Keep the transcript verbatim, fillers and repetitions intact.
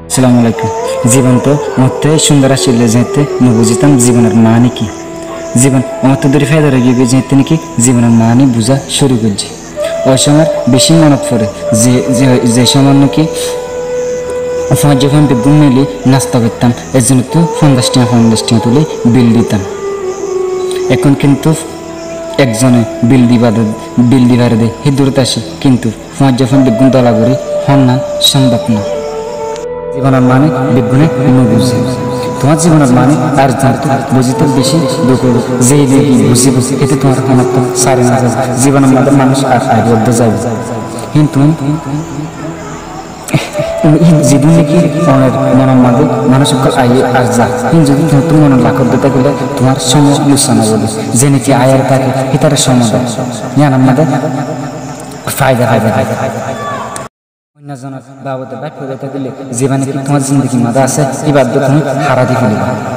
Assalamu alaikum. Zibon to oñttú cúndor accíl, zeéñtte no buzítám zibonor maáni ki. Zibon oñttú dóri faida ói giyói, zeéñtte niki zibonor maáni buzá cúru goijjí. Ói cómor bicí monot foré, ze, ze, ze cómor niki fañs zon fuain beggún mili nasta goittám, ekzonottú fonzaic tiañ, fonzaic tiañ tuli bil ditám. Ehón kintu ekzone bil di fare de, bil di fare de, hé durot asé, kintu fuañijja fuain beggún dola gorí hoónna cómbob no. Zibonor maáni beggúne no buzé. Tuáñr zibonor maáni ar zar buzíte bicí duk óibo, ze niki buzíbo, héte tuáñr honóttu sári no zaibo. Zibonor maáni manúic ar aiyé uddá zaibo. Kintu zedún niki onor monor maáni manúic ókkol aiyé ar za, hín zodi tuáñttú mone rakódde tákile tuáñr cómoi luksan óibo de. Ze niki aiyé ar táke, hítare cómoi do. Yíanor maáni faida, faida, faida. Oinno zonor babote báfi tákile, zibá niki tuáñr zindigir maáni asé, íba tuñí hárai di félaiba.